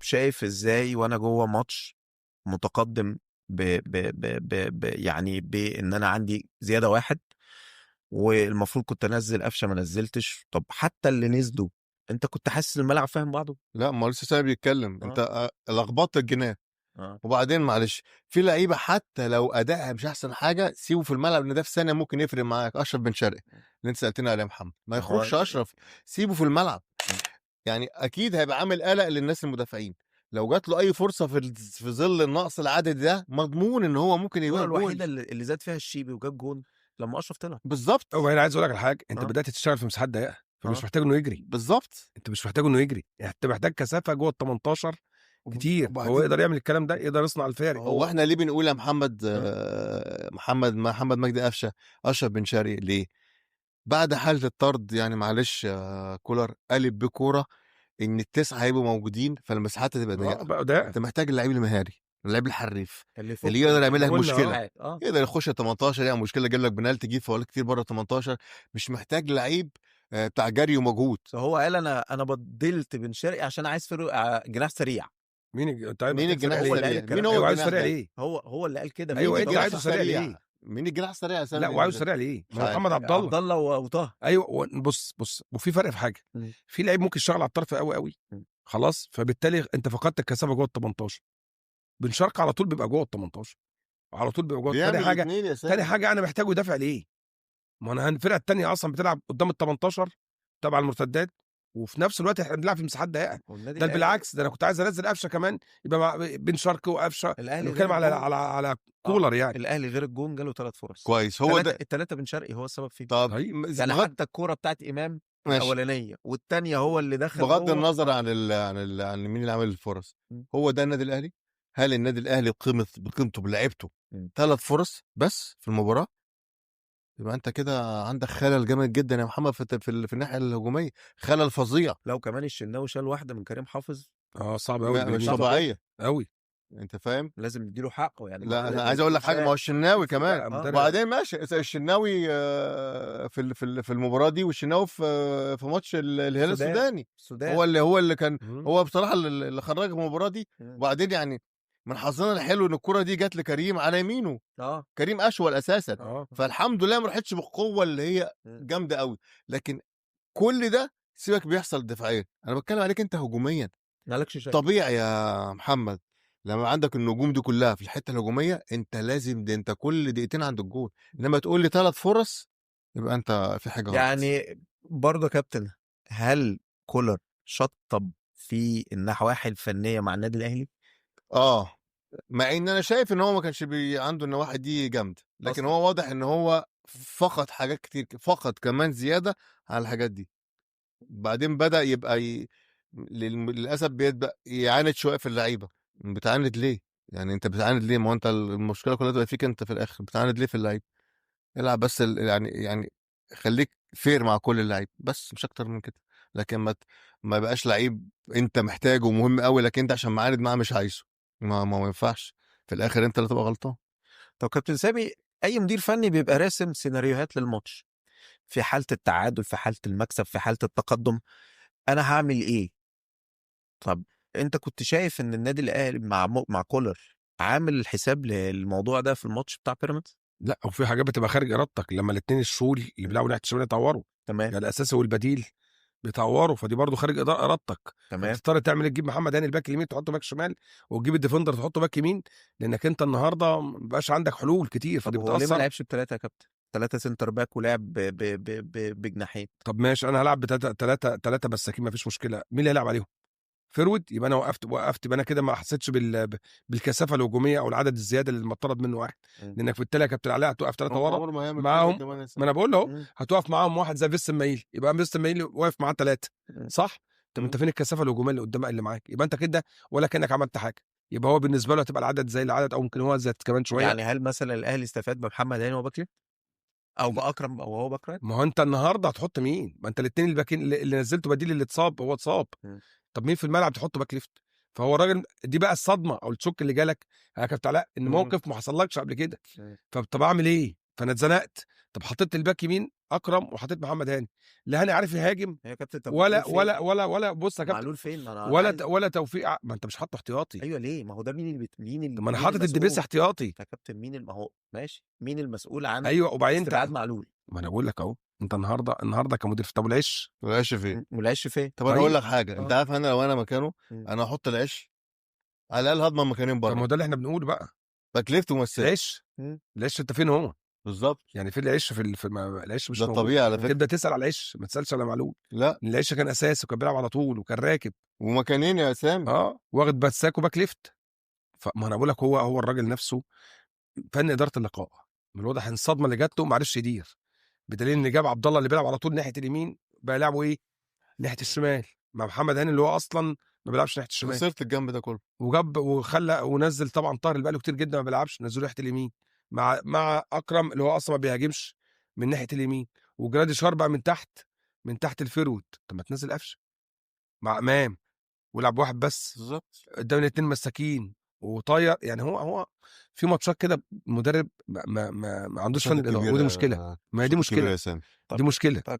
شايف ازاي وانا جوه ماتش متقدم ب ب ب ب ب يعني بان انا عندي زيادة واحد، والمفروض كنت انزل قفشه ما نزلتش. طب حتى اللي نزلوا انت كنت حاسس الملعب فاهم بعضه؟ لا، ما هو لسه سامي بيتكلم. انت لخبطت الجناح. وبعدين معلش في لعيبة حتى لو ادائها مش احسن حاجة سيبه في الملعب، لان ده في ثانية ممكن يفرق معاك. اشرف بن شرقي اللي انت سالتني عليه يا محمد، ما يخرجش اشرف، سيبه في الملعب. يعني اكيد هيبقى عامل قلق للناس المدافعين لو جات له اي فرصة في ظل النقص العددي ده، مضمون ان هو ممكن الكره يجيب جول. الوحيدة اللي زاد فيها الشيبي وجاب جون لما اشرف طلع. بالظبط. هو انا عايز اقول لك على حاجة، انت بدات تشتغل في مساحات ضيقه، فمش محتاج انه يجري. بالظبط. انت مش محتاج انه يجري، يعني انت محتاج كثافة جوه ال 18 كتير، هو يقدر يعمل الكلام ده، يقدر يصنع الفارق. هو احنا ليه بنقول يا محمد محمد مجدي قفشه اشرف بن شرقي ليه؟ بعد حاله الطرد يعني معلش يا كولر قلب بكوره ان التسعة هيبقوا موجودين، فالمساحات هتبقى ضيقه. بقى ضيقه. انت محتاج اللعيب المهاري، اللعيب الحريف اللي يقدر يعمل لك قلنا، مشكلة. يقدر يخش 18 يعمل مشكلة، يجيب لك بنالتي، يجيب فاولات كتير بره 18. مش محتاج لعيب بتاع جري ومجهود. فهو قال انا بدلت بن شرقي عشان عايز فرق جناح سريع. مين طيب مين الجناح هو اللي قال السريع؟ الكلام. مين هو ايوه عايز الجناح سريع ده؟ ليه؟ هو اللي قال كده. ايوه مين انت الجناح عايزه سريع ليه؟ مين الجناح السريع يا سامي؟ لا وعايزه سريع ليه؟ مش ما هو عارف. محمد عبد الله. عبد الله وطه. ايوه بص وفي فرق في حاجة، في لعيب ممكن يشتغل على الطرف قوي قوي خلاص، فبالتالي انت فقدت الكثافة جوه ال 18. بن شرقي على طول بيبقى جوه ال 18، على طول بيبقى جوه. تاني حاجة، تاني حاجة انا محتاجه يدافع ليه؟ ما انا الفرقة الثانية اصلا بتلعب قدام ال 18 تبع المرتدات، وفي نفس الوقت احنا بنلعب في مساحات ضيقه. ده بالعكس، ده انا كنت عايز انزل قفشه كمان، يبقى مع بن شرقي وقفشه. الاهلي بنتكلم على على على كولر يعني. الاهلي غير الجون جاله 3 فرص كويس. هو ده الثلاثة بن شرقي هو السبب فيه. طب يعني حتى الكورة بتاعت امام الاولانية والثانية هو اللي دخل. بغض النظر عن ال عن ال عن مين اللي عمل الفرص، هو ده النادي الاهلي. هل النادي الاهلي بقيمته بلعيبته 3 فرص بس في المباراة؟ يبقى انت كده عندك خلل جامد جدا يا محمد في الناحية الهجومية، خلل فظيع. لو كمان الشناوي شال واحدة من كريم حافظ صعب قوي، مش طبيعية قوي. انت فاهم؟ لازم نديله حقه يعني. لا انا عايز اقول لك حاجة، ما هو الشناوي كمان. وبعدين ماشي الشناوي في المباراة دي، والشناوي في ماتش الهلال السوداني هو اللي كان هو بصراحة اللي خرج المباراة دي. وبعدين يعني من حظنا الحلو ان الكره دي جت لكريم على يمينه. كريم اشول اساسا. فالحمد لله ما راحتش بالقوة اللي هي جامدة قوي. لكن كل ده سيبك بيحصل دفاعيا، انا بتكلم عليك انت هجوميا. مالكش شيء طبيعي يا محمد لما عندك النجوم دي كلها في الحتة الهجومية انت لازم، ده انت كل دقيقتين عند الجول. انما تقول لي 3 فرص يبقى انت في حاجة غلط. يعني برضه يا كابتن، هل كولر شطب في النواحي الفنية مع النادي الاهلي؟ مع ان انا شايف ان هو ما كانش عنده النواحي دي جامدة، لكن أصلاً. هو واضح ان هو فقد حاجات كتير، فقد كمان زيادة على الحاجات دي. بعدين بدا يبقى للاسف بيبدا يعاند شوية في اللعيبة. بتعاند ليه؟ يعني انت بتعاند ليه؟ ما هو انت المشكلة كلها تبقى فيك انت في الاخر. بتعاند ليه في اللعيب؟ العب بس يعني خليك fair مع كل اللعيب بس، مش اكتر من كده. لكن ما بقاش لعيب انت محتاجه ومهم قوي، لكن انت عشان معاند معاه مش عايزه، ما ينفعش. في الاخر انت اللي تبقى غلطان. طب كابتن سامي، اي مدير فني بيبقى راسم سيناريوهات للماتش في حاله التعادل، في حاله المكسب، في حاله التقدم، انا هعمل ايه؟ طب انت كنت شايف ان النادي الاهلي مع كولر عامل الحساب للموضوع ده في الماتش بتاع بيراميدز؟ لا، وفي حاجات بتبقى خارج ارادتك. لما الاثنين الشول اللي بيلعبوا ناحية الشمال يطوروا، تمام، يعني الاساسي والبديل بيطوروا، فدي برضو خارج ارادتك. تمام، تضطر تعمل تجيب محمد هاني ال back اليمين تحطه back شمال، وتجيب ال defender تحطه back يمين، لانك انت النهارده ما بقاش عندك حلول كتير، فدي بتاثر. ليه ما لعبش بثلاثة يا كابتن؟ 3 center back ولعب بجناحين. طب ماشي، انا هلعب بثلاثة 3 3 مساكين، ما فيش مشكلة. مين اللي هيلعب عليهم؟ forward. يبقى انا وقفت، يبقى انا كده ما حسيتش بالكثافه الهجومية او العدد الزيادة اللي المطلوب منه واحد، لانك بالتالي يا كابتن علاء هتوقف 3 ورا معاهم. ما انا بقول اهو، هتوقف معاهم واحد زي فيستون مايلي، يبقى فيستون مايلي واقف معاه 3، صح؟ طب انت فين الكثافة الهجومية اللي قدام اللي معاك؟ يبقى انت كده ولا كانك عملت حاجة. يبقى هو بالنسبة له هتبقى العدد زي العدد، او ممكن هو زاد كمان شوية. يعني هل مثلا الاهلي استفاد بمحمد هاني وهو back left؟ او باكرم او هو back right؟ ما هو انت النهارده هتحط مين؟ ما انت الاثنين الباكين اللي نزلته بديل اللي اتصاب هو اتصاب. طب مين في الملعب تحطه back left؟ فهو الراجل دي بقى الصدمة او ال shock اللي جالك يا كابتن علاء، ان موقف ما حصلكش قبل كده. فطب اعمل ايه؟ فانا اتزنقت. طب حطيت ال back يمين، اكرم وحطيت محمد هاني. لا هاني عارف يهاجم يا كابتن، طب ولا معلول فين؟ ولا ولا ولا بص يا كابتن، معلول فين؟ ما انا ولا عايز... ولا توفيق ما انت مش حاطه احتياطي. ايوه ليه؟ ما هو ده مين اللي مين اللي طب ما انا مين حاطط المسؤول؟ الدبيس احتياطي. يا كابتن مين ما هو ماشي، مين المسؤول عن ايوه وبعدين انت استبعاد معلول؟ ما انا بقول لك اهو، انت النهارده كمدير، طب العش العش فين؟ والعش فين؟ طب انا طيب. اقول لك حاجة، انت عارف انا لو انا مكانه انا احط العش على الاقل هضمن مكانين طب ما هو بره، ده اللي احنا بنقوله بقى. back left ومساك. العش العش انت فين هو؟ بالظبط، يعني فين العش في العش مش ده موجود. الطبيعي على فكرة. تبدا تسال على العش، ما تسالش على معلول. لا العش كان اساسي وكان بيلعب على طول وكان راكب ومكانين يا سامي. واخد مساك و back left. فما انا بقول لك هو الراجل نفسه فن ادارة اللقاء من الواضح ان الصدمة اللي جات له ما عرفش يدير، بدليل ان جاب عبد الله اللي بيلعب على طول ناحية اليمين بقى يلعبه ايه؟ ناحية الشمال مع محمد هاني اللي هو اصلا ما بيلعبش ناحية الشمال. خسرت الجنب ده كله، وجاب وخلى ونزل طبعا طاهر اللي بقاله كتير جدا ما بيلعبش، نزله ناحية اليمين مع اكرم اللي هو اصلا ما بيهاجمش من ناحية اليمين، وجراديشار بقى من تحت، من تحت ال forward. طب ما تنزل قفشه مع امام ولعب واحد بس بالظبط قدام الاثنين مساكين وطاير. يعني هو في ماتشات كده مدرب ما عندوش فن الادارة، ودي مشكلة. ما هي دي مشكلة، يا سامي. دي مشكلة. طب